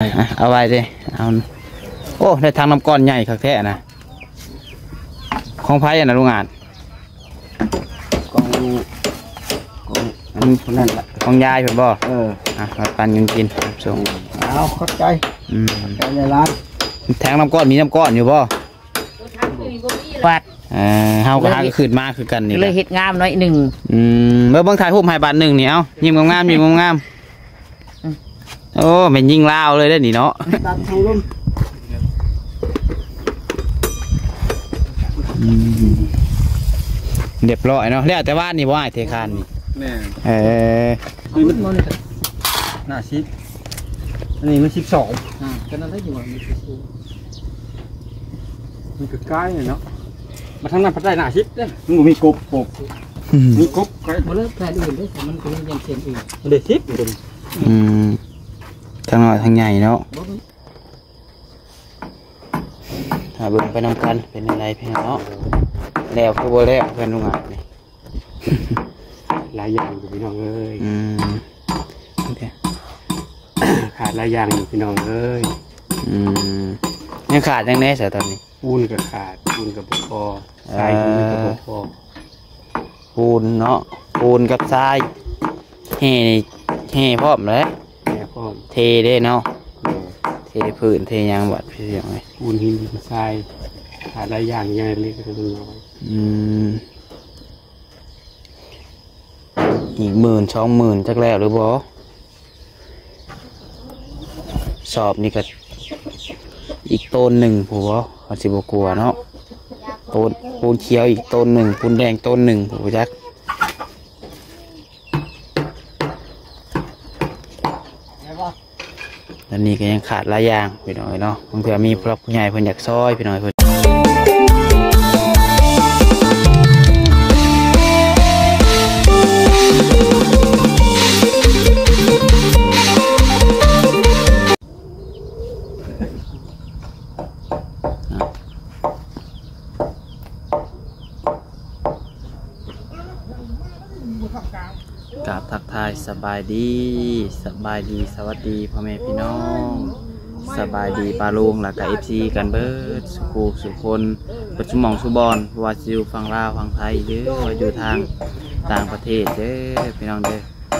ອ່ະ ເອົາໄວ້ເດ້ ເອົາ ໂອ້ ໄດ້ຖັງນ້ຳກ້ອນໃຫຍ່ຄັກແທ້ນະ ຂອງໃຜອັນນະ ລຸງອາດ? ຂອງ ຂອງ ອັນນັ້ນລະ ຂອງຍາຍເພິ່ນບໍ່? ເອີ ອ່ະ ປັນກັນກິນ ສົ່ງ ເອົາ ຂອບໃຈ ອືມ ຂອບໃຈຫຼາຍໆ ແທງນ້ຳກ້ອນ ມີນ້ຳກ້ອນຢູ່ບໍ່? ວັດ ເອີ ເຮົາກໍຫາກໍຂຶ້ນມາຄືກັນນີ້ ກໍເລີຍເຮັດງາມໜ້ອຍໜຶ່ງ ອືມ ເບິ່ງ ເບິ່ງ ຖ່າຍຮູບໃຫ້ບາດໜຶ່ງນີ້ ເອົາ ຍິ້ມງາມໆ ຍິ້ມງາມໆ ອືມ ໂອ້ ແມ່ນຍິງລາວເລີຍເດ້ນີ້ເນາະ ຕັດທາງລົມ ອືມ ຮຽບຮ້ອຍເນາະ ແລ້ວແຕ່ວານນີ້ບໍ່ ອ້າຍ ເທຄານນີ້ ແມ່ນ ເອີ ນີ້ມັນ ໜ້າສິບ ອັນນີ້ມັນສິບສອງ ອ່າ ກໍນັ້ນແຫຼະ ຢູ່ວ່າມັນຄື ມັນກໍໃກ້ເນາະ ມາທາງນັ້ນພັດໄດ້ໜ້າສິບເດ້ ມັນບໍ່ມີກົບ ກົບ ອືມ ມີກົບໄກ້ ບໍ່ເລີກແຜ່ນອື່ນເດ້ ມັນກໍຍັງເປັນເສັ້ນອື່ນ ມັນໄດ້ສິບຕົວນີ້ ອືມ ທັງນ້ອຍທັງໃຫຍ່ເນາະ ຖ້າເບິ່ງໄປນຳກັນ ເປັນຈັ່ງໃດພີ່ນ້ອງເນາະ ແລ້ວຄືບໍ່ແລ້ວ ເພື່ອນລຸງອາດນີ້ ຫຼາຍຢ່າງຢູ່ພີ່ນ້ອງເອີຍ ອືມ ຂາດຫຼາຍຢ່າງຢູ່ພີ່ນ້ອງເອີຍ ອືມ ຍັງຂາດຫຍັງແດ່ຊະຕອນນີ້? ປູນກໍຂາດ ປູນກໍບໍ່ພໍ ເອີ ຊາຍປູນກໍບໍ່ພໍ ປູນເນາະ ປູນກັບຊາຍ ແຮ່ ແຮ່ພ້ອມແຫຼະ ແຮ່ພ້ອມ ເທເດ້ເນາະ ແມ່ນ ເທພື້ນເທຫຍັງບັດພີ່ນ້ອງເອີຍ ປູນຫີນຊາຍ ຂາດຫຼາຍຢ່າງ ຢ່າງເລັກໆ ນ້ອຍໆ ອືມ ອີກໝື່ນສອງໝື່ນ ຈັກແລ້ວຫຼືບໍ່? ສອບນີ້ກໍອີກໂຕນໜຶ່ງພຸ້ນບໍ ມັນຊິບໍ່ກວ່າເນາະ ໂຕນ ປູນຂຽວອີກໂຕນໜຶ່ງ ປູນແດງໂຕນໜຶ່ງ ບໍ່ຈັກ ອັນນີ້ກໍຍັງຂາດຫຼາຍຢ່າງພີ່ນ້ອງເອີຍເນາະ ບາງເທື່ອມີຜູ້ຫຼັກຜູ້ໃຫຍ່ເພິ່ນຢາກຊ່ອຍພີ່ນ້ອງເອີຍ ເພິ່ນ ກາບທັກທາຍສະບາຍດີ ສະບາຍດີ ສະຫວັດດີພໍ່ແມ່ພີ່ນ້ອງ ສະບາຍດີປ້າລຸງ ແລ້ວກະເອັຟຊີກັນເບິດສູ່ຄູ່ສູ່ຄົນ ເບິດຊຸໝ່ອງຊຸບ່ອນ ບໍ່ວ່າຊິຢູ່ຝັ່ງລາວຝັ່ງໄທ ຫຼືວ່າຢູ່ທາງຕ່າງປະເທດເດີພີ່ນ້ອງເດີ.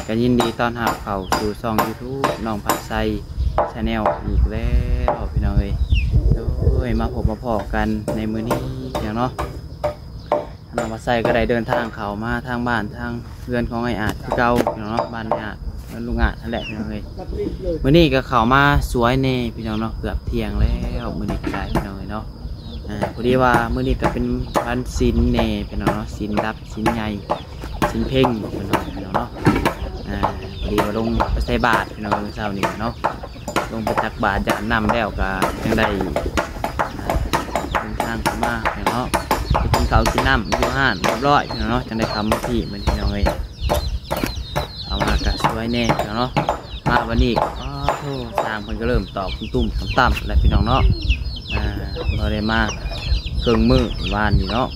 ກໍຍິນດີຕ້ອນຮັບເຂົ້າສູ່ຊ່ອງຢູທູບນ້ອງພັດໄຊແຊນແນວອີກແລ້ວພີ່ນ້ອງເອີຍ. ໂດຍ ມາພົບມາພໍ້ກັນໃນມື້ນີ້ພີ່ນ້ອງເນາະ. ນ້ອງພັດໄຊກໍໄດ້ເດີນທາງເຂົ້າມາທາງບ້ານທາງເຮືອນຂອງອ້າຍອາດຄືເກົ່າພີ່ນ້ອງເນາະ, ບ້ານອ້າຍອາດ ເຮືອນລຸງອາດຫັ້ນແຫຼະພີ່ນ້ອງເອີຍ. ມື້ນີ້ກໍເຂົ້າມາສວຍແດ່ພີ່ນ້ອງເນາະ, ເກືອບທ່ຽງແລ້ວມື້ນີ້ກໍໄດ້ພີ່ນ້ອງເອີຍເນາະ. ອ່າ ພໍດີວ່າມື້ນີ້ກໍເປັນວັນສິນແດ່ພີ່ນ້ອງເນາະ, ສິນດັບ ສິນໃຫຍ່ ສິນເພັງເພິ່ນວ່າພີ່ນ້ອງເນາະ. ອ່າ ພໍດີວ່າລົງໄປໃສ່ບາດພີ່ນ້ອງ ມື້ເຊົ້ານີ້ເນາະ, ລົງໄປຕັກບາດຢາດນ້ຳແລ້ວກໍຈັ່ງໄດ້ ອ່າ ເດີນທາງເຂົ້າມາພີ່ນ້ອງເນາະ, ໄປກິນເຂົ້າກິນນ້ຳຢູ່ຮ້ານຮຽບຮ້ອຍພີ່ນ້ອງເນາະ, ຈັ່ງໄດ້ເຂົ້າມາພີ້ມື້ນີ້ພີ່ນ້ອງເອີຍ. ເຂົ້າມາກໍສວຍແດ່ພີ່ນ້ອງເນາະ. ມາວັນນີ້ກໍ ໂອ້ໂຫ ຊ່າງເພິ່ນກໍເລີ່ມຕອກຕຸ້ມໆຕ່ຳໆແລ້ວພີ່ນ້ອງເນາະ. ອ່າ ບໍ່ໄດ້ມາເຄິ່ງມື້ວານນີ້ເນາະ,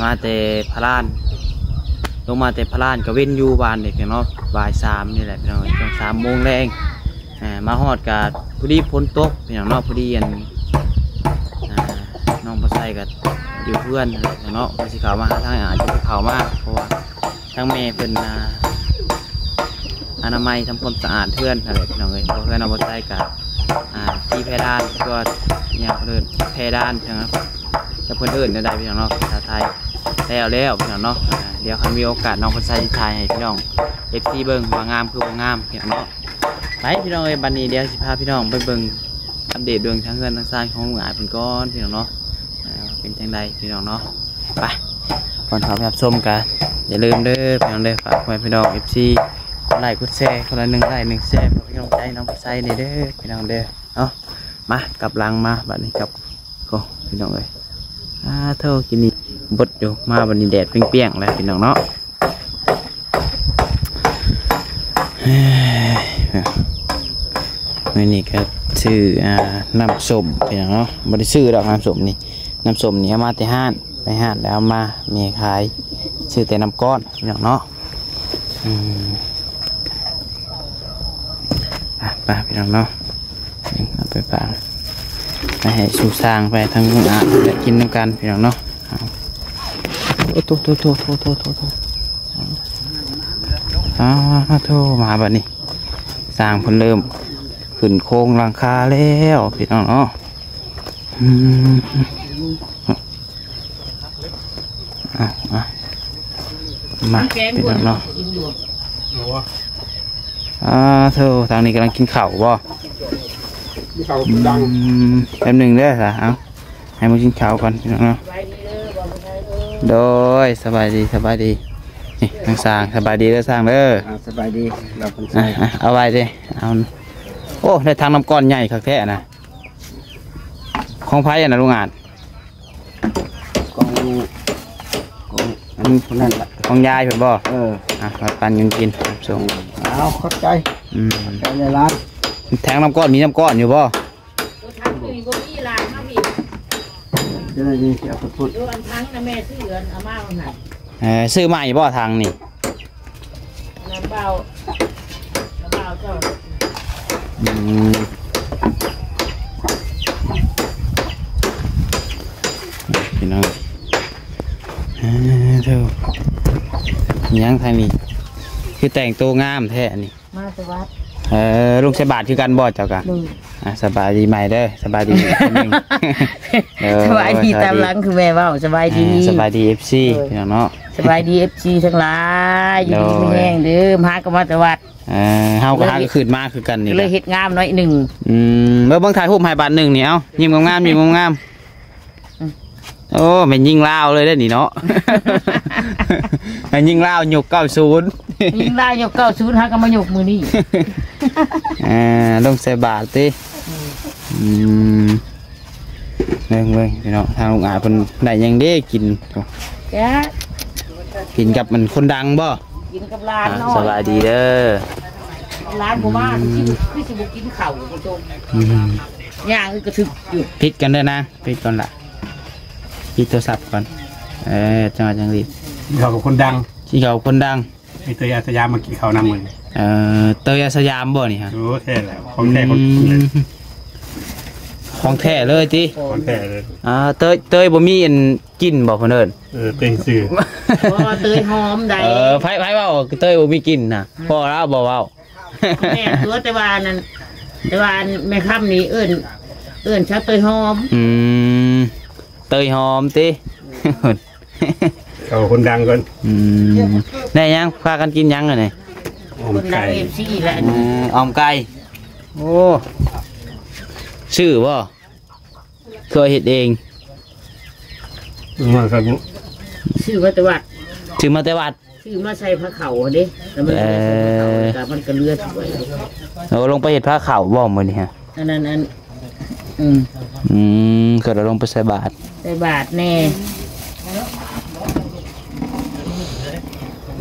ມາແຕ່ພະລານ ລົງມາແຕ່ພະລານກໍເວັນຢູ່ວານນີ້ພີ່ນ້ອງເນາະ, ບ່າຍສາມນີ້ແຫຼະພີ່ນ້ອງເອີຍ, ຊ່ວງສາມໂມງແລງ. ອ່າ ມາຮອດກໍພໍດີຝົນຕົກພີ່ນ້ອງເນາະ, ພໍດີອັນ ອ່າ ນ້ອງປາໄຊກໍຢູ່ເຮືອນຫັ້ນແຫຼະເນາະ, ກໍຊິເຂົ້າມາຫາທາງອາດ ຈະໄດ້ເຂົ້າມາ ເພາະວ່າ ທາງແມ່ເພິ່ນ ອ່າ ອະນາໄມທຳຄວາມສະອາດເຮືອນຫັ້ນແຫຼະພີ່ນ້ອງເອີຍ. ເພາະເຮືອນນ້ອງປາໄຊກະ ອ່າ ຕີແພດານ ກໍຫຍັງເພິ່ນເອີ້ນແພດານຫຍັງ ແຕ່ເພິ່ນເອີ້ນແນວໃດພີ່ນ້ອງເນາະ, ພາສາໄທ. ແລ້ວແລ້ວພີ່ນ້ອງເນາະ. ອ່າ ດຽວຄັນມີໂອກາດນ້ອງປາໄຊຊິຖ່າຍໃຫ້ພີ່ນ້ອງເອັຟຊີເບິ່ງວ່າງາມຄືບໍ່ງາມພີ່ນ້ອງເນາະ. ໄປພີ່ນ້ອງເອີຍ, ບັດນີ້ດຽວຊິພາພີ່ນ້ອງໄປເບິ່ງ ອັບເດດເບິ່ງທາງເຮືອນທາງຊານຂອງລຸງອາດເພິ່ນກ່ອນພີ່ນ້ອງເນາະ. ອ່າ ເປັນຈັ່ງໃດພີ່ນ້ອງເນາະ. ໄປ ກ່ອນເຂົ້າໄປຮັບຊົມກໍຢ່າລືມເດີພີ່ນ້ອງເດີ, ຝາກໄວ້ພີ່ນ້ອງເອັຟຊີ ກົດໄລ້ກົດແຊ ຄົນລະໜຶ່ງໄລ້ໜຶ່ງແຊ ເພື່ອເປັນກຳລັງໃຈໃຫ້ນ້ອງປາໄຊແດ່ເດີພີ່ນ້ອງເດີ. ເອົາ ມາ ກັບຫຼັງມາບັດນີ້ ກັບ ໂອ້ ພີ່ນ້ອງເອີຍ. ອາໂທ້ ກິນນີ້ບົດຢູ່ ມາບັດນີ້ແດດປ່ຽງໆແລ້ວພີ່ນ້ອງເນາະ. ມື້ນີ້ກໍຊື້ ອ່າ ນ້ຳສົ້ມພີ່ນ້ອງເນາະ, ບໍ່ໄດ້ຊື້ດອກນ້ຳສົ້ມນີ້, ນ້ຳສົ້ມນີ້ເອົາມາແຕ່ຮ້ານ ໄປຮ້ານແລ້ວເອົາມາແມ່ຂາຍ, ຊື້ແຕ່ນ້ຳກ້ອນພີ່ນ້ອງເນາະ. ອືມ ໄປ ໄປພີ່ນ້ອງເນາະ. ເອົາໄປຝາກ ໄປໃຫ້ສູ່ຊ່າງ ໄປທາງອາດ ໄດ້ກິນນຳກັນພີ່ນ້ອງເນາະ. ເອົາ ໂອ້ ໂຕ ໂຕ ໂຕ ສາທຸ ມາບັດນີ້ ຊ່າງເພິ່ນເລີ່ມຂຶ້ນໂຄງຫຼັງຄາແລ້ວພີ່ນ້ອງເນາະ. ອືມ ເອົາ ເອົາ ມາ ພີ່ນ້ອງເນາະ. ອ່າ ໂທ້ ທາງນີ້ກຳລັງກິນເຂົ້າບໍ່? ກິນເຂົ້າ ອືມ ດັງ ແປັບໜຶ່ງເດີ ເອົາ ໃຫ້ມາກິນເຂົ້າກ່ອນພີ່ນ້ອງເນາະ. ໂດຍ ສະບາຍດີ ສະບາຍດີ. ນີ້ທາງຊ່າງ ສະບາຍດີເດີຊ່າງເດີ. ອ່າ ສະບາຍດີ ເອົາ ເອົາໄວ້ເດ້ ເອົາ. ໂອ້ ໄດ້ຖັງນ້ຳກ້ອນໃຫຍ່ຄັກແທ້ນະ. ຂອງໃຜອັນນະ ລຸງອາດ? ຂອງ ຂອງອັນຄົນນັ້ນລະ ຂອງຍາຍເພິ່ນບໍ່? ເອີ ອ່ະ ມາປັນກັນກິນ ສົ່ງ. ເອົາ ຂອບໃຈ ອືມ ຂອບໃຈຫຼາຍໆ. ແທງນ້ຳກ້ອນ ມີນ້ຳກ້ອນຢູ່ບໍ່? ໂອ້ ຖັງນີ້ບໍ່ມີ ຫຼານມາພີ້ ເຈົ້ານີ້ຊິເອົາໄປພຸ້ນ. ໂອ້ ອັນຖັງນະ ແມ່ຊື້ອັນເອົາມາວ່າຫັ້ນ. ເອີ ຊື້ໃໝ່ບໍ່ຖັງນີ້? ນ້ຳເບົາ ນ້ຳເບົາເຈົ້າ ອືມ ພີ່ນ້ອງ ເອີ ໂທ້ ຫຍັງທາງນີ້ ຄືແຕ່ງໂຕງາມແທ້ອັນນີ້? ມາແຕ່ວັດ. ເອີ ລົງໃສ່ບາດຄືກັນບໍ່ເຈົ້າກະ? ໂດຍ ອ່າ ສະບາຍດີໃໝ່ເດີ ສະບາຍດີອີກເທື່ອໜຶ່ງ. ເອີ ສະບາຍດີຕາມຫຼັງ ຄືແມ່ເວົ້າ ສະບາຍດີ ອ່າ ສະບາຍດີ ເອັຟຊີ ໂດຍ ພີ່ນ້ອງເນາະ. ສະບາຍດີ ເອັຟຊີ ທັງຫຼາຍ ຢູ່ດີ ໂດຍ ມີແຮງເດີ ມາຫາກໍມາແຕ່ວັດ. ເອີ ເຮົາກໍຫາກໍຂຶ້ນມາຄືກັນນີ້ ເລີຍເຮັດງາມໜ້ອຍໜຶ່ງ. ອືມ ເບິ່ງ ເບິ່ງ ຖ່າຍຮູບໃຫ້ບາດໜຶ່ງນີ້ ເອົາ ຍິ້ມງາມໆ ຍິ້ມງາມໆ. ອືມ ໂອ້ ແມ່ນຍິງລາວເລີຍເດ້ນີ້ເນາະ ແມ່ນຍິງລາວຍຸກເກົ້າສິບ ຍິງລາວຍຸກເກົ້າສິບ ຫາກໍມາຍຸກມື້ນີ້. ອ່າ ລົງໃສ່ບາດຕິ ອືມ ອືມ ເບິ່ງໆ ພີ່ນ້ອງ ທາງລຸງອາດເພິ່ນໄດ້ຫຍັງເດ້ກິນ? ຈ້າ ກິນກັບມັນຄົນດັງບໍ່? ກິນກັບຫຼານນ້ອຍ. ອ່າ ສະບາຍດີເດີ ຫຼານບໍ່ມາ ອືມ ຄືຊິ ຄືຊິບໍ່ກິນເຂົ້າ ອືມ ຍ່າງກະຖືກຢູ່. ປິດກັນເດີນາງ ປິດກ່ອນລະ ປິດໂທລະສັບກ່ອນ. ເອີ ຈັ່ງວ່າຈັ່ງດີ ກິນເຂົ້າກັບຄົນດັງ ກິນເຂົ້າກັບຄົນດັງ. ມີເຕີຍອາສະຢາມມາກິນເຂົ້ານຳມື້ນີ້. ເອີ ເຕີຍອາສະຢາມບໍ່ນີ້ຮະ? ໂອ້ ແທ້ແລ້ວ ຂອງແທ້ ອືມ ຂອງຈິງເລີຍ. ຂອງແທ້ເລີຍຕິ? ຂອງແທ້ເລີຍ. ອ່າ ເຕີຍ ເຕີຍບໍ່ມີອັນກິ່ນບໍ່ເພິ່ນເອີ້ນ? ເອີ ເຕີຍຊື່ ບໍ່ ເຕີຍຫອມໃດ. ເອີ ໃຜ ໃຜເວົ້າວ່າເຕີຍບໍ່ມີກິ່ນນະ? ອືມ ພໍ່ລາວບໍ່ເວົ້າ. ແມ່ນຕົວະ ແຕ່ວ່າອັນນັ້ນ ແຕ່ວ່າອັນແມ່ຄຳນີ້ເອີ້ນ ເອີ້ນຊາວເຕີຍຫອມ. ອືມ ເຕີຍຫອມຕິ? ເຂົ້າຄົນດັງກ່ອນ. ອືມ ໄດ້ຫຍັງ ພາກັນກິນຫຍັງອັນນີ້? ອອມໄກ່ ເອັຟຊີ ແຫຼະ ເອີ ອອມໄກ່. ໂອ້ ຊື້ບໍ່? ຄືເຮັດເອງ? ຊື້ມາແຕ່ວັດ ຊື້ມາແຕ່ວັດ ຊື້ມາໃສ່ພາເຂົ້າເດ້ ແລ້ວມັນ ເອີ ກໍໃສ່ພາເຂົ້າ ແລ້ວກໍມັນກໍເຫຼືອຖ້ວຍ. ໂອ້ ລົງໄປເຮັດພາເຂົ້າບໍ່ມື້ນີ້ຮະ? ອັນນັ້ນ ອັນ ອືມ ອືມ ກໍລະລົງໄປໃສ່ບາດ ໃສ່ບາດແດ່.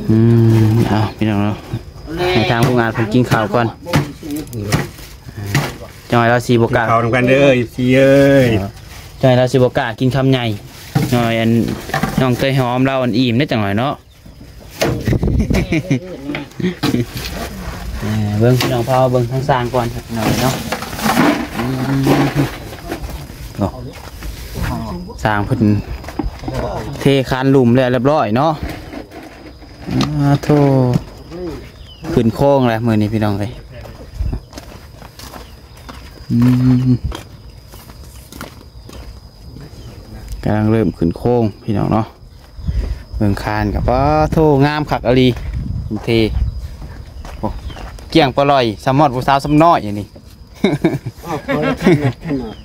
ອືມ ເອົາ ພີ່ນ້ອງເນາະ ໃຫ້ທາງໂຮງງານເພິ່ນກິນເຂົ້າກ່ອນ ຈັ່ງໃດລາວຊິບໍ່ກ້າ ກິນເຂົ້ານຳກັນເດີ ເອັຟຊີ ເອີຍ. ຈັ່ງໃດລາວຊິບໍ່ກ້າກິນຄຳໃຫຍ່ ນ້ອຍອັນ ນ້ອງເຕີຍຫອມລາວອັນອີ່ມເດ້ ຈັ່ງໃດເນາະ. ເອີ ເບິ່ງພີ່ນ້ອງ ພາເບິ່ງທາງຊ່າງກ່ອນ ໜ້ອຍເນາະ. ອືມ ໂອ້ ຊ່າງເພິ່ນເທຄານລຸ່ມແລ້ວຮຽບຮ້ອຍເນາະ. ອ່າ ໂທ້ ຂຶ້ນໂຄງແລ້ວມື້ນີ້ພີ່ນ້ອງເອີຍ. ອືມ ກຳລັງເລີ່ມຂຶ້ນໂຄງພີ່ນ້ອງເນາະ. ເບິ່ງຄານກໍ ປາໂທ້ ງາມຄັກອີ່ຫຼີ ເທ ໂອ້ ກ້ຽງປະລ່ອຍ ສຳມອດຜູ້ສາວສຳນ້ອຍອັນນີ້.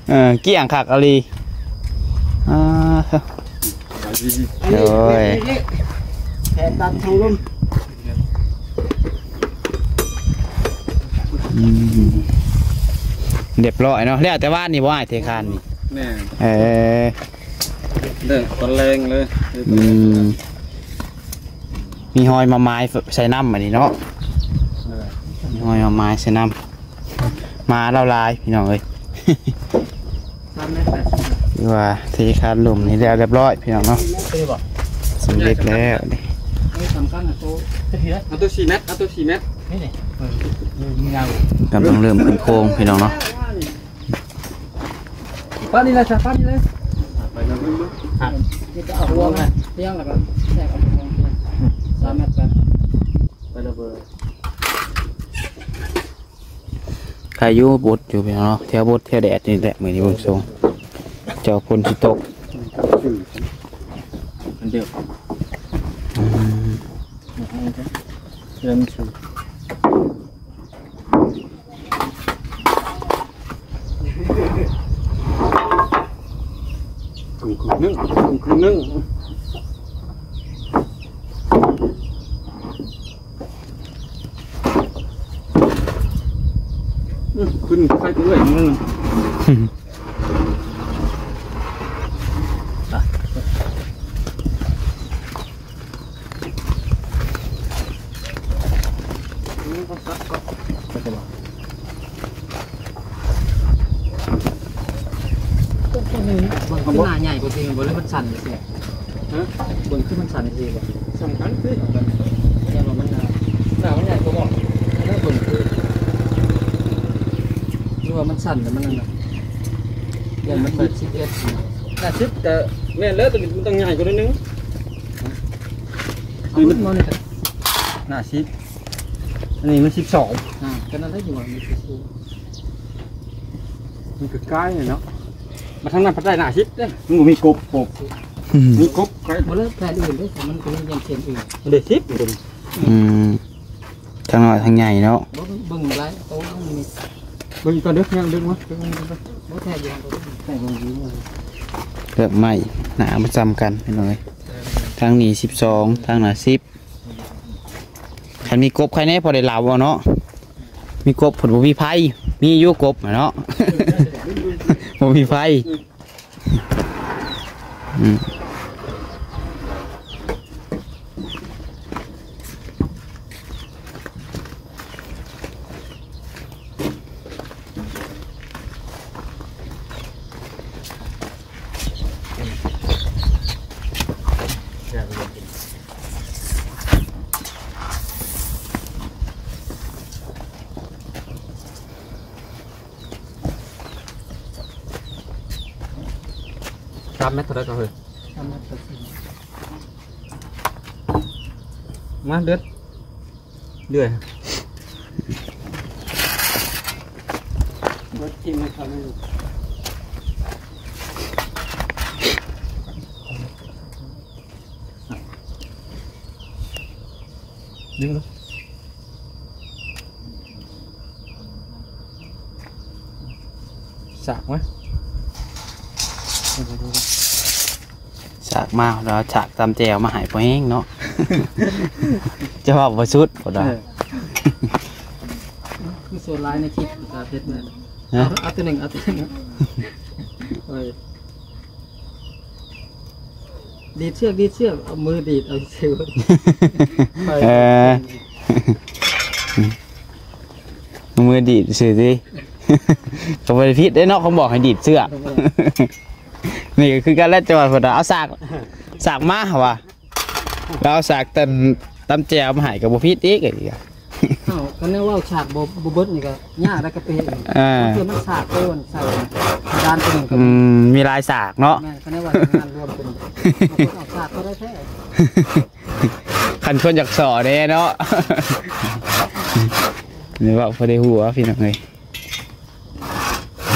ເອີ ກ້ຽງຄັກອີ່ຫຼີ. ອ່າ ໂດຍ ແຜ່ຕັດທາງລົມ. ອືມ ຮຽບຮ້ອຍເນາະ ແລ້ວແຕ່ວານນີ້ບໍ່ ອ້າຍ ເທຄານນີ້? ແມ່ນ ເອີ ເລີກຕອນແລງເລີຍ. ອືມ ມີຫອຍມາໝາຍໃສ່ນ້ຳອັນນີ້ເນາະ. ເອີ ມີຫອຍມາໝາຍໃສ່ນ້ຳ ໝາລາວຫຼາຍພີ່ນ້ອງເອີຍ. ຄືວ່າເທຄານລຸ່ມນີ້ແລ້ວຮຽບຮ້ອຍພີ່ນ້ອງເນາະ ສຳເລັດແລ້ວນີ້. ເອົາໂຕສີ່ແມັດ ເອົາໂຕສີ່ແມັດ ນີ້ນີ້ ກຳລັງເລີ່ມຂຶ້ນໂຄງພີ່ນ້ອງເນາະ. ປານນີ້ແຫຼະ ສາ ປານນີ້ເລີຍ ໄປນຳເບິ່ງເບິ່ງ ນີ້ກໍເອົາຫົວມາພຽງ ແລ້ວກໍແທກເອົາຫົວມາພຽງ ສາມແມັດໄປ ໄປລະເບີດ ໃຄຢູ່ບົດຢູ່ພີ່ນ້ອງເນາະ ແຖວບົດແຖວແດດນີ້ແຫຼະ ມື້ນີ້ເບິ່ງຊົງ ເຈົ້າຝົນຊິຕົກ ມັນເດີ ອືມ ເດີ ກຸ້ງ ກຸ້ງໜຶ້ງ ກຸ້ງ ກຸ້ງໜຶ້ງ ອືມ ຂຶ້ນໃສ່ເອື້ອຍ ອືມ ເບິ່ງຄືໜ້າໃຫຍ່ກວ່າຈິງບໍ່ ຫຼືມັນສັ້ນຊື່ໆ ຮະ ເບິ່ງຄືມັນສັ້ນຊື່ໆບໍ່ ສ່ຳກັນຄືກັນ ແຕ່ວ່າມັນໜ້າ ໜ້າມັນໃຫຍ່ກວ່າບໍ່ ແລ້ວເບິ່ງຄື ຫຼືວ່າມັນສັ້ນແລ້ວມັນນັ້ນນະ ຢ້ານມັນແປດສິບເອັດ ຫ້າສິບ ກໍແມ່ນແລ້ວ ແຕ່ມັນຕ້ອງໃຫຍ່ກວ່າໜ້ອຍໜຶ່ງ ເອົາເບິ່ງບໍ່ນີ້ກໍ ໜ້າສິບ ອັນນີ້ມັນສິບສອງ ອ່າ ກໍນັ້ນແຫຼະ ຢູ່ວ່າມັນຄື ມັນກໍໃກ້ເນາະ ມາທາງນັ້ນພັດໄດ້ໜ້າສິບເດ້ ມັນບໍ່ມີກົບ ກົບ ອືມ ມີກົບໄກ ບໍ່ເລີກແຜ່ນອື່ນເດ້ ມັນກໍຍັງເຂດອື່ນ ເດ້ສິບ ອືມ ທັງນ້ອຍທັງໃຫຍ່ເນາະ ບໍ່ເບິ່ງຫຼາຍໂຕນີ້ ເບິ່ງກ່ອນເດີ ຍັງດຶງມາ ເບິ່ງກ່ອນ ບໍ່ແທ້ຢູ່ ເລືອກໃໝ່ ໜ້າບໍ່ສ່ຳກັນພີ່ນ້ອງເອີຍ ທາງນີ້ສິບສອງ ທາງໜ້າສິບ ຄັນມີກົບໃຄແດ່ ພໍໄດ້ເຫຼົາເອົາເນາະ ມີກົບເພິ່ນບໍ່ມີໄຟ ມີຢູ່ກົບຫັ້ນເນາະ ບໍ່ມີໄຟ ອືມ ສາມແມັດເທົ່າໃດກໍເຮີ້ຍ ສາມແມັດກໍສີ່ ມາເດືອດ ເດືອດ ເບິດທີມໃຫ້ເຂົາໜຶ່ງ ດຶງເລີຍ ສາກມາ ສາກມາ ແລ້ວສາກຕຳແຈ່ວມາໃຫ້ພໍແຮງເນາະ ຈະເວົ້າບໍ່ສຸດ ເອີ ຄືສ່ວນຫຼາຍໃນຄລິບກໍເຮັດແມ່ນ ຮະ ເອົາ ເອົາຕົວໜຶ່ງ ເອົາຕົວໜຶ່ງ ໂອ້ຍ ດີດເຊືອກ ດີດເຊືອກ ເອົາມືດີດເອົາຊື່ ເອີ ເອົາມືດີດຊື່ຕິ ກໍບໍ່ໄດ້ຜິດເດ້ເນາະ ເຂົາບອກໃຫ້ດີດເຊືອກ ນີ້ກໍຄືກັນແຫຼະ ແຕ່ວ່າເພິ່ນວ່າເອົາສາກ ສາກມາ ເຂົາວ່າ ແລ້ວເອົາສາກຕຳ ຕຳແຈ່ວມາໃຫ້ກໍບໍ່ຜິດອີກ ເອົ້າ ຄັນແນວເວົ້າສາກບໍ່ ບໍ່ເບິດນີ້ກໍຍາກໄດ໋ ກະໄປເຮັດ ອ່າ ເພື່ອມັນສາກໄປ ອັນໃສ່ຈານຕົວໜຶ່ງກໍ ອືມ ມີຫຼາຍສາກເນາະ ແມ່ນ ຄັນແນວວ່າງານລວມຕົວນີ້ ເອົາສາກກໍໄດ້ແທ້ ຄັນຄົນຢາກສໍແດ່ເນາະ ນີ້ເວົ້າພໍໄດ້ຫົວ ພີ່ນ້ອງເອີຍ. ກ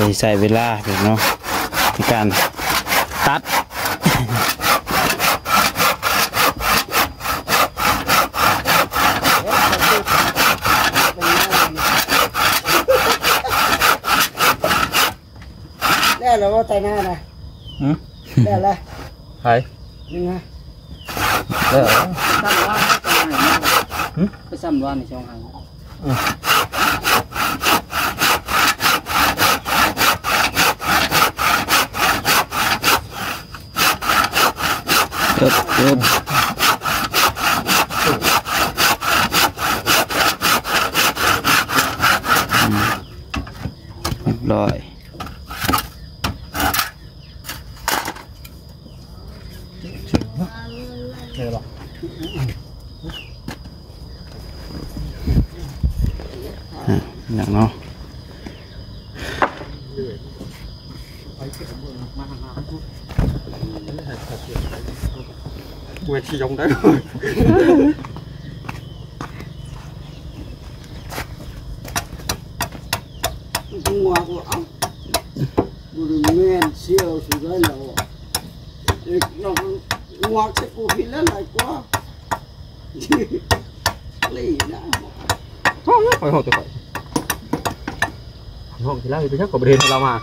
ໍຊິໃຊ້ເວລາເນາະ ໃນການຕັດ ແລ້ວແລ້ວບໍ່ ໄຖນານະ? ຫືມ? ແລ້ວແລ້ວ ໃຜ? ນີ້ນະ ເອີ ຫືມ? ໄປຊ້ຳວານນີ້ສອງຫາງ. ເອີ ເອີ. ຮ້ອຍ ອ່ະ ຫຍັງເນາະ ເວທີຍົງໄດ້ ງົວກວ່າ ເອົ້າ ບໍ່ໄດ້ແມ່ນສ່ຽວສຸດໄດ້ແລ້ວ ເອີ ງົວກໃສ່ກູຜິດແລ້ວຫຼາຍກວ່າ ລີນະ ຮ້ອງ ຂ້ອຍຮ້ອງແຕ່ຂ້ອຍ ຮ້ອງທີ່ລາວເຮັດໄປ ເຂົາບໍ່ໄດ້ເຫັນເຮົາມາ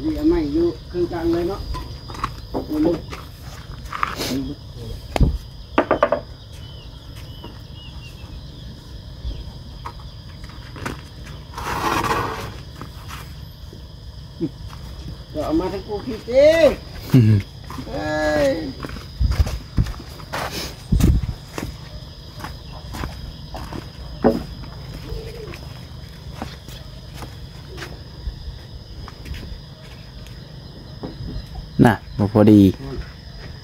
ດີ ເອົາໄມ້ຢູ່ເຄິ່ງກາງເລີຍເນາະ ກໍເອົາມາທັງກູພິດຕິ ເອີຍ ນະ ບໍ່ພໍດີ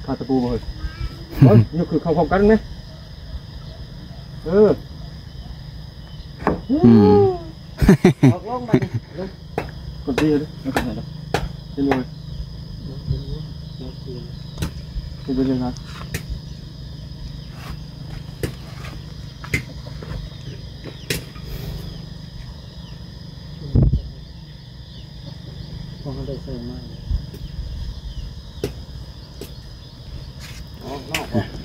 ຫາຕະປູບໍ່ເຮີ້ຍ ເອີ ຍົກຂຶ້ນເຂົ້າພ້ອມກັນແມ ເອີ ອືມ ອອກລົງບັດນີ້ ກົດດີເດີ ເຫັນບໍ່ ເປັນຈັ່ງໃດ ພໍເຮົາໄດ້ໃສ່ມາ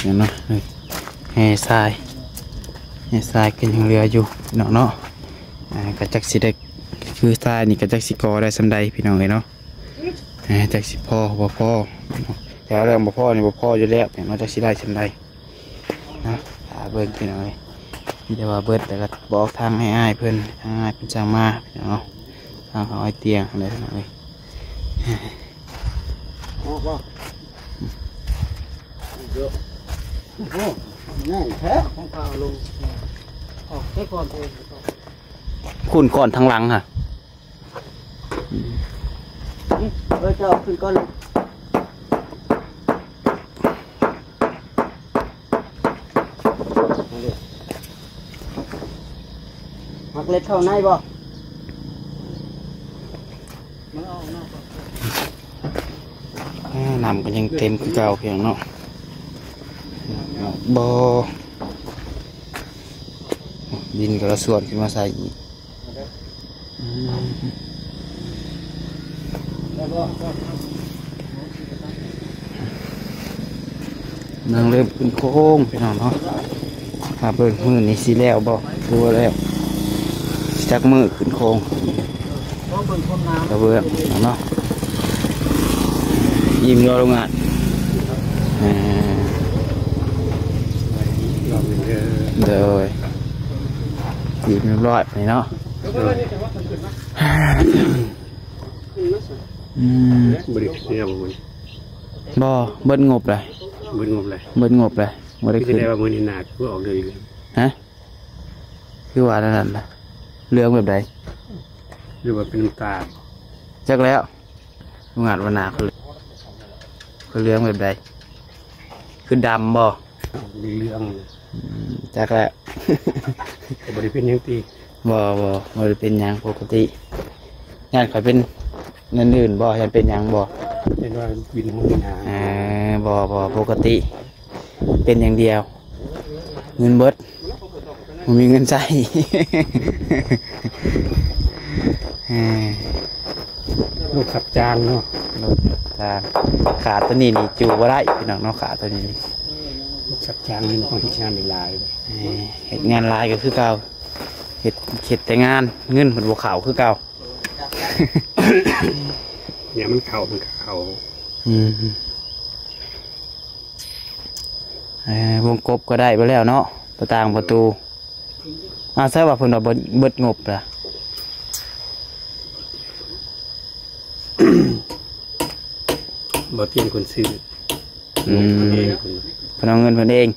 ເຫັນເນາະ ແຮ່ຊາຍ ແຮ່ຊາຍກໍຍັງເຫຼືອຢູ່ເນາະ ເນາະ ອ່າ ກໍຈັກຊິໄດ້ ຄືຊາຍນີ້ກໍຈັກຊິກໍ່ໄດ້ສ່ຳໃດ ພີ່ນ້ອງເອີຍເນາະ ອ່າ ຈັກຊິພໍບໍ່ພໍ ແຕ່ເລື່ອງບໍ່ພໍນີ້ບໍ່ພໍຢູ່ແລ້ວ ແຕ່ວ່າຈັກຊິໄດ້ສ່ຳໃດ ນະ ຖ້າເບິ່ງພີ່ນ້ອງເອີຍ ມີແຕ່ວ່າເບິດແລ້ວກໍບອກທາງໃຫ້ອ້າຍເພິ່ນ ທາງອ້າຍເພິ່ນສັ່ງມາເນາະ ທາງເຮົາອ້າຍຕຽງເດ້ພີ່ນ້ອງເອີຍ ອອກບໍ່ ໂອ້ ແໜ້ນແທ້ ຂອງເຂົາລົງ ອອກແຕ່ກ່ອນເອງ ຄຸນກ່ອນທາງຫຼັງຫະ. ເອີ ເຈົ້າຂຶ້ນກ່ອນ ມັກເລັດເຂົ້າໃນບໍ່? ມັນເອົາອອກນອກກ່ອນ ອ່າ ນ້ຳກໍຍັງເຕັມຄືເກົ່າ ພີ່ນ້ອງເນາະ ບໍ່ ດິນກໍລະຊວນຂຶ້ນມາໃສ່ອີກ. ອືມ ກຳລັງເລີ່ມຂຶ້ນໂຄງ ພີ່ນ້ອງເນາະ ຖ້າເບິ່ງມື້ນີ້ຊິແລ້ວບໍ່ ຫຼືວ່າແລ້ວ ຈັກມື້ຂຶ້ນໂຄງ ກະເບື້ອງເນາະ ອີ່ມແລ້ວໂລງງານ ເອີ ໂດຍ ອີ່ມຮຽບຮ້ອຍນີ້ເນາະ. ອືມ ບໍ່ໄດ້ເຄື່ອນບໍ່ມື້ນີ້ ບໍ່ ເບິດງົບເລີຍ ເບິດງົບເລີຍ ເບິດງົບເລີຍ ບໍ່ໄດ້ ຄືຊິໄດ້ວ່າມື້ນີ້ໜ້າຄືອອກເດີ ຮະ ຄືວ່ານັ້ນນະ ເຫຼືອງແບບໃດ ຫຼືວ່າເປັນນ້ຳຕານ ຈັກແລ້ວ ງານວ່າໜ້າເຂົາເຫຼືອງແບບໃດ ຄືດຳບໍ່? ເຫຼືອງ ອືມ ຈັກແລ້ວ ກໍບໍ່ໄດ້ເປັນຫຍັງຕິ ບໍ່ ບໍ່ ບໍ່ໄດ້ເປັນຫຍັງ ປົກກະຕິ ຢ້ານຂ້ອຍເປັນແນວອື່ນບໍ່ ຢ້ານເປັນຫຍັງບໍ່ ເປັນວ່າວິນຫົວໜ້າ ເອີ ບໍ່ ບໍ່ ປົກກະຕິ ເປັນຢ່າງດຽວ ເງິນເບິດ ບໍ່ມີເງິນໃຊ້ ເອີ ລູກຮັບຈ້າງເນາະ ລູກຮັບຈ້າງ ຂາໂຕນີ້ນີ້ຈູ່ບໍ່ໄດ້ ພີ່ນ້ອງເນາະ ຂາໂຕນີ້ນີ້ ລູກຮັບຈ້າງນີ້ຕ້ອງເຮັດງານຫຼາຍ ເອີ ເຮັດງານຫຼາຍກໍຄືເກົ່າ ເຮັດ ເຮັດແຕ່ງານ ເງິນເພິ່ນບໍ່ເຂົ້າຄືເກົ່າ ຍາມມັນເຂົ້າມັນກໍເຂົ້າ ອືມ ເອີ ວົງກົບກໍໄດ້ໄປແລ້ວເນາະ ປະຕ່າງປະຕູ ອ້າວ ໃຊ່ວ່າເພິ່ນວ່າເບິດ ເບິດງົບລະ ບໍ່ຕຽງຄົນຊື້ ອືມ ເພິ່ນເອົາເງິນເພິ່ນເອງ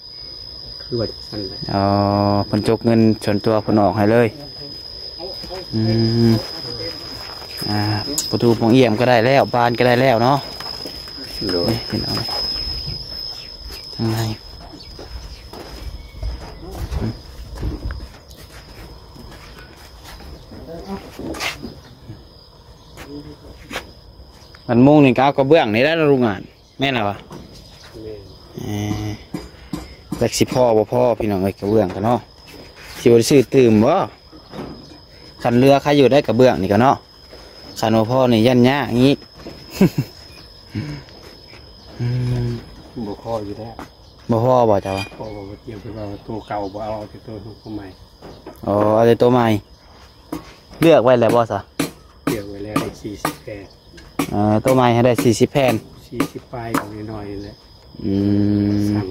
ຄືວ່າຈັ່ງຊັ້ນແຫຼະ ອໍ ເພິ່ນຈົກເງິນສ່ວນຕົວເພິ່ນອອກໃຫ້ເລີຍ ອືມ ອ່າ ປະຕູປ່ອງອ່ຽມກໍໄດ້ແລ້ວ ບານກໍໄດ້ແລ້ວເນາະ. ໂດຍ ນີ້ພີ່ນ້ອງ ທາງໃນ ອືມ ອັນມຸງນີ້ກໍເອົາກະເບື້ອງນີ້ແຫຼະ ໂຮງງານ. ແມ່ນລະວະ? ແມ່ນ. ເອີ ຈັກຊິພໍບໍ່ພໍພີ່ນ້ອງເອີຍ ກະເບື້ອງກັນເນາະ. ຊິບໍ່ໄດ້ຊື້ຕື່ມບໍ່? ຄັນເຫຼືອໃຄຢູ່ໄດ້ກະເບື້ອງນີ້ກະເນາະ. ຄັນບໍ່ພໍນີ້ຢ້ານຍາກອີກ. ອືມ ບໍ່ພໍຢູ່ແລ້ວ. ບໍ່ພໍບໍ່ເຈົ້າ? ເພາະວ່າບໍ່ຕຽມ ເພິ່ນວ່າໂຕເກົ່າບໍ່ເອົາ ເອົາແຕ່ໂຕໃໝ່. ອໍ ເອົາແຕ່ໂຕໃໝ່. ເລືອກໄວ້ແລ້ວບໍ່ຊະ? ເລືອກໄວ້ແລ້ວ ໄດ້ສີ່ສິບແຜ່ນ. ເອີ ໂຕໃໝ່ໃຫ້ໄດ້ສີ່ສິບແຜ່ນ. ສີ່ສິບປາຍ ເອົານ້ອຍໆນີ້ແຫຼະ. ອືມ ຊ່າງ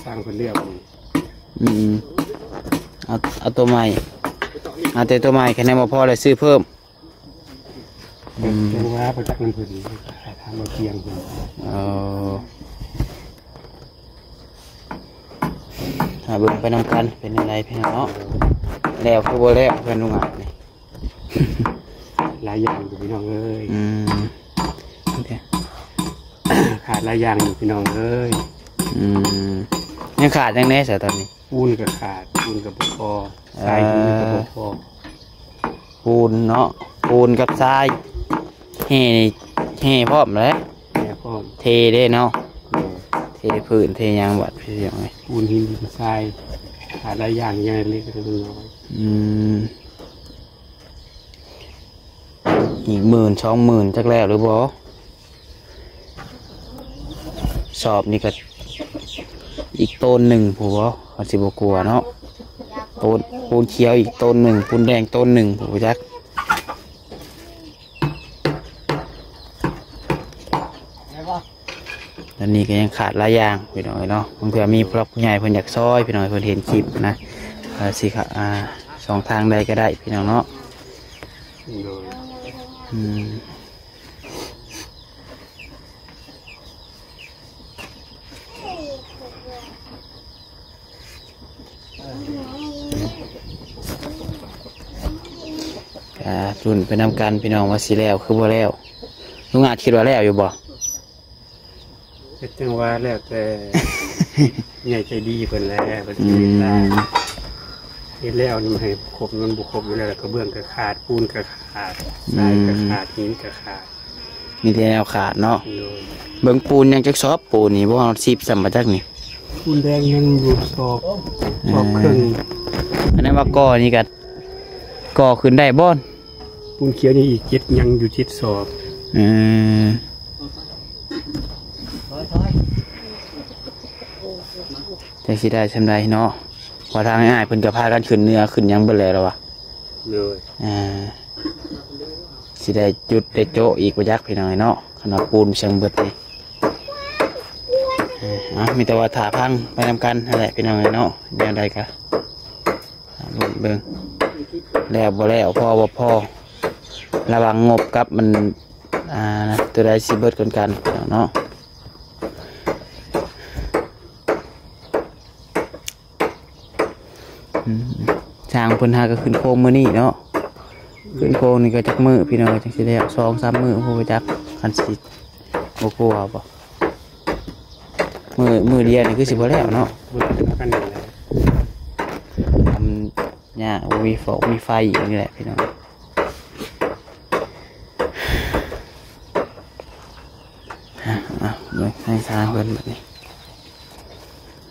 ຊ່າງເພິ່ນເລືອກ. ອືມ ເອົາ ເອົາໂຕໃໝ່ ເອົາແຕ່ໂຕໃໝ່ ຄັນຍັງບໍ່ພໍແລ້ວຊື້ເພີ່ມ. ອືມ ຈັ່ງວ່າບໍ່ຈັກນຳເພິ່ນ ຖາມວ່າພຽງເພິ່ນ. ເອີ ຖ້າເບິ່ງໄປນຳກັນເປັນຈັ່ງໃດພີ່ນ້ອງເນາະ. ແລ້ວຄືບໍ່ແລ້ວເຮືອນລຸງອາດນີ້ ຫຼາຍຢ່າງຢູ່ພີ່ນ້ອງເອີຍ. ອືມ ຂາດຫຼາຍຢ່າງຢູ່ພີ່ນ້ອງເອີຍ. ອືມ ຍັງຂາດຫຍັງແດ່ຊະຕອນນີ້? ປູນກໍຂາດ ປູນກໍບໍ່ພໍ ເອີ ຊາຍກໍບໍ່ພໍ. ປູນເນາະ ປູນກັບຊາຍ ແຮ່ ແຮ່ພ້ອມແຫຼະ ແຮ່ພ້ອມ ເທເດ້ເນາະ. ແມ່ນ ເທພື້ນເທຫຍັງບັດພີ່ນ້ອງເອີຍ. ປູນຫີນດິນຊາຍ ຂາດຫຼາຍຢ່າງ ຢ່າງເລັກໆນ້ອຍໆ. ອືມ ອີກໝື່ນສອງໝື່ນ ຈັກແລ້ວຫຼືບໍ່? ສອບນີ້ກໍອີກໂຕນໜຶ່ງພຸ້ນບໍ ຄັນຊິບໍ່ກົວເນາະ. ໂຕນ ປູນຂຽວອີກໂຕນໜຶ່ງ ປູນແດງໂຕນໜຶ່ງພຸ້ນ ບໍ່ຈັກ. ອັນນີ້ກໍຍັງຂາດຫຼາຍຢ່າງພີ່ນ້ອງເອີຍເນາະ. ບາງເທື່ອມີຜູ້ຫຼັກຜູ້ໃຫຍ່ເພິ່ນຢາກຊ່ອຍພີ່ນ້ອງເອີຍ ເພິ່ນເຫັນຄລິບນະ ເອີ ຊິ ອ່າ ຊ່ອງທາງໃດກໍໄດ້ພີ່ນ້ອງເນາະ. ໂດຍ ອືມ ກະລຸ້ນໄປນຳກັນພີ່ນ້ອງ ວ່າຊິແລ້ວຄືບໍ່ແລ້ວ. ລຸງອາດຄິດວ່າແລ້ວຢູ່ບໍ່? ເຮັດຈັ່ງວ່າແລ້ວແຕ່ໃຫຍ່ໃຈດີເພິ່ນແຫຼະ ເພິ່ນ ອືມ ເຮັດແລ້ວມັນໃຫ້ຄົບ ມັນບໍ່ຄົບຢູ່ແລ້ວ ກະເບື້ອງກະຂາດ ປູນກະຂາດ ຊາຍກະຂາດ ຫີນກະຂາດ ມີແຕ່ແນວຂາດເນາະ. ໂດຍ ເບິ່ງປູນຍັງຈັກສອບ ປູນນີ້ບໍ່ຮອດສິບຊ້ຳ ບໍ່ຈັກນີ້. ປູນແດງຍັງຢູ່ສອບ ສອບເຄິ່ງ. ອັນນັ້ນວ່າກໍ່ນີ້ກະ ກໍ່ຂຶ້ນໄດ້ບໍ່? ປູນຂຽວນີ້ອີກເຈັດ ຍັງຢູ່ເຈັດສອບ. ເອີ ຈັກຊິໄດ້ຊ່ຳໃດເນາະ ເພາະທາງອ້າຍເພິ່ນກະພາກັນຂຶ້ນເໜືອຂຶ້ນຫຍັງເບິດແລ້ວລະວ່າ. ໂດຍ ອ່າ ຊິໄດ້ຈຸດໄດ້ໂຈະອີກບໍ່ຈັກພີ່ນ້ອງເນາະ ຄັນວ່າປູນຊ່າງເບິດນີ້. ເອີ ເອົາ ມີແຕ່ວ່າຖ້າຟັງໄປນຳກັນຫັ້ນແຫຼະພີ່ນ້ອງເນາະ ແນວໃດກະ ລຸ້ນເບິ່ງ ແລ້ວບໍ່ແລ້ວ ພໍບໍ່ພໍ ລະຫວ່າງງົບກັບມັນ ອ່າ ໂຕໃດຊິເບິດກ່ອນກັນເນາະ. ອືມ ຊ່າງເພິ່ນຫາກໍຂຶ້ນໂຄງມື້ນີ້ເນາະ ຂຶ້ນໂຄງນີ້ກໍຈັກມື້ພີ່ນ້ອງ ຈັ່ງຊິແລ້ວ ສອງສາມມື້ ບໍ່ຮູ້ຈັກ ຄັນຊິບໍ່ກົວບໍ່. ມື້ ມື້ດຽວນີ້ຄືຊິບໍ່ແລ້ວເນາະ ມື້ດຽວກັນນີ້ແຫຼະ ທຳຍາກ ບໍ່ມີຟອກມີໄຟອີກນີ້ແຫຼະພີ່ນ້ອງ. ອ່ະ ເບິ່ງໃຫ້ຊ່າງເພິ່ນບັດນີ້.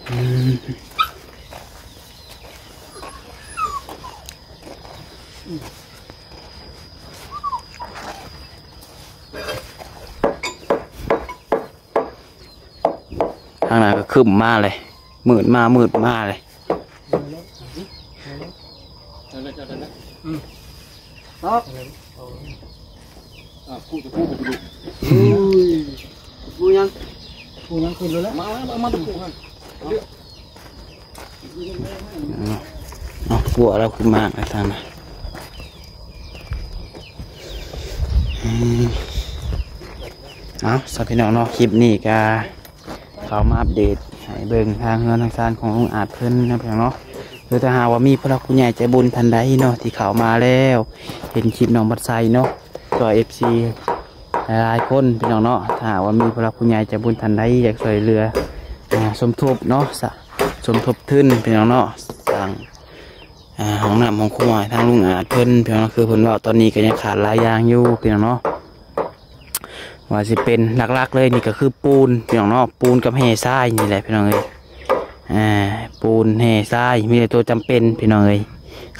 ອືມ ທາງນັ້ນກໍຄຶ້ມມາເລີຍ ມືດມາມືດມາເລີຍ. ອືມ ຕອກ ອ່າ ກູຈະກູໄປດູ. ໂອ້ຍ ກູຫຍັງ ກູຫຍັງຂຶ້ນແລ້ວ ມາ ມາ ມາດູຫັ້ນ. ເອົາ ເອົາ ກົວລາວຂຶ້ນມາແລ້ວທ່ານນະ. ອືມ ເອົາ ສຳລັບພີ່ນ້ອງເນາະ ຄລິບນີ້ກະເຂົ້າມາອັບເດດໃຫ້ເບິ່ງທາງເຮືອນທາງຊານຂອງລຸງອາດເພິ່ນນະພີ່ນ້ອງເນາະ. ຫຼືຖ້າຫາກວ່າມີຜູ້ຫຼັກຜູ້ໃຫຍ່ໃຈບຸນທ່ານໃດເນາະ ທີ່ເຂົ້າມາແລ້ວເຫັນຄລິບນ້ອງບັດໄຊເນາະ ຊ່ວຍເອັຟຊີຫຼາຍໆຄົນພີ່ນ້ອງເນາະ. ຖ້າຫາກວ່າມີຜູ້ຫຼັກຜູ້ໃຫຍ່ໃຈບຸນທ່ານໃດຢາກຊ່ວຍເຫຼືອ ອ່າ ສົມທົບເນາະ ສະ ສົມທົບທຶນພີ່ນ້ອງເນາະ ສ້າງ ອ່າ ຫ້ອງນ້ຳຫ້ອງຄົວໃຫ້ທາງລຸງອາດເພິ່ນ ພີ່ນ້ອງ ຄືເພິ່ນເວົ້າຕອນນີ້ກໍຍັງຂາດຫຼາຍຢ່າງຢູ່ພີ່ນ້ອງເນາະ. ວ່າຊິເປັນຫຼັກໆເລີຍນີ້ກໍຄືປູນພີ່ນ້ອງເນາະ ປູນກັບແຮ່ຊາຍນີ້ແຫຼະພີ່ນ້ອງເອີຍ. ອ່າ ປູນແຮ່ຊາຍມີແຕ່ຕົວຈຳເປັນພີ່ນ້ອງເອີຍ.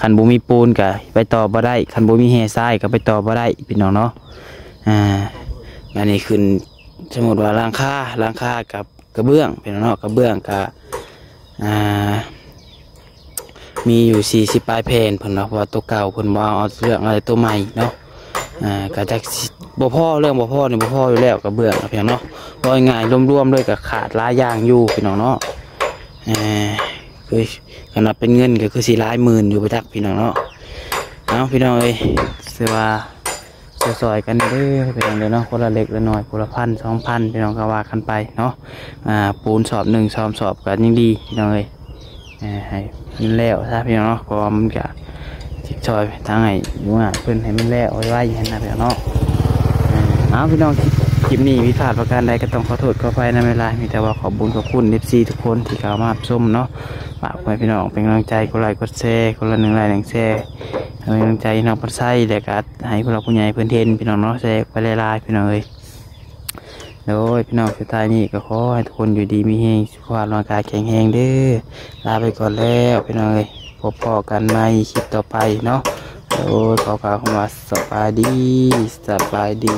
ຄັນບໍ່ມີປູນກໍໄປຕໍ່ບໍ່ໄດ້ ຄັນບໍ່ມີແຮ່ຊາຍກໍໄປຕໍ່ບໍ່ໄດ້ພີ່ນ້ອງເນາະ. ອ່າ ອັນນີ້ຂຶ້ນ ສົມມຸດວ່າຫຼັງຄາ ຫຼັງຄາກັບ ກະເບື້ອງພີ່ນ້ອງເນາະ ກະເບື້ອງກະ ອ່າ ມີຢູ່ສີ່ສິບປາຍແຜ່ນເພິ່ນວ່າ ເພາະວ່າໂຕເກົ່າເພິ່ນບໍ່ເອົາ ເອົາເລື່ອງເອົາແຕ່ໂຕໃໝ່ເນາະ. ອ່າ ກະຈັກຊິບໍ່ພໍ ເລື່ອງບໍ່ພໍນີ້ບໍ່ພໍຢູ່ແລ້ວ ກະເບື້ອງພີ່ນ້ອງເນາະ. ເວົ້າງ່າຍໆລວມໆເລີຍກະຂາດຫຼາຍຢ່າງຢູ່ພີ່ນ້ອງເນາະ. ເອີ ຄືຄັນວ່າເປັນເງິນກະຄືຊິຫຼາຍໝື່ນຢູ່ປະຈັກພີ່ນ້ອງເນາະ. ເອົາພີ່ນ້ອງເອີຍ ຖືວ່າ ຊ່ອຍໆກັນເດີພີ່ນ້ອງເດີເນາະ ຄົນລະເລັກລະນ້ອຍ ຄົນລະພັນສອງພັນ ພີ່ນ້ອງກໍວ່າກັນໄປເນາະ. ອ່າ ປູນສອບໜຶ່ງ ສອງສອບກໍຍັງດີພີ່ນ້ອງເອີຍ. ເອີ ໃຫ້ມັນແລ້ວຊະພີ່ນ້ອງເນາະ ເພາະວ່າມັນກໍຊິຊ່ອຍທາງໃຫ້ຢູ່ງານເພິ່ນໃຫ້ມັນແລ້ວໄວໆຫັ້ນນະພີ່ນ້ອງເນາະ. ເອີ ເອົາພີ່ນ້ອງ ຄລິບນີ້ຜິດພາດປະການໃດກໍຕ້ອງຂໍໂທດຂໍອະໄພນຳຫຼາຍໆ ມີແຕ່ວ່າຂອບບຸນຂອບຄຸນເອັຟຊີທຸກຄົນທີ່ເຂົ້າມາຮັບຊົມເນາະ. ຝາກໃຫ້ພີ່ນ້ອງເປັນກຳລັງໃຈ ກົດໄລກົດແຊ ຄົນລະໜຶ່ງໄລໜຶ່ງແຊ ໃຫ້ກຳລັງໃຈນ້ອງບັດໄຊ ແລະກະໃຫ້ຜູ້ຫຼັກຜູ້ໃຫຍ່ເພິ່ນເຫັນພີ່ນ້ອງເນາະ ແຊອອກໄປຫຼາຍໆພີ່ນ້ອງເອີຍ. ໂດຍພີ່ນ້ອງ ສຸດທ້າຍນີ້ກໍຂໍໃຫ້ທຸກຄົນຢູ່ດີມີແຮງ ສຸຂະພາບຮ່າງກາຍແຂງແຮງເດີ. ລາໄປກ່ອນແລ້ວພີ່ນ້ອງເອີຍ ພົບພໍ້ກັນໃໝ່ຄລິບຕໍ່ໄປເນາະ. ໂດຍ ຂໍກ່າວຄຳວ່າສະບາຍດີ ສະບາຍດີ.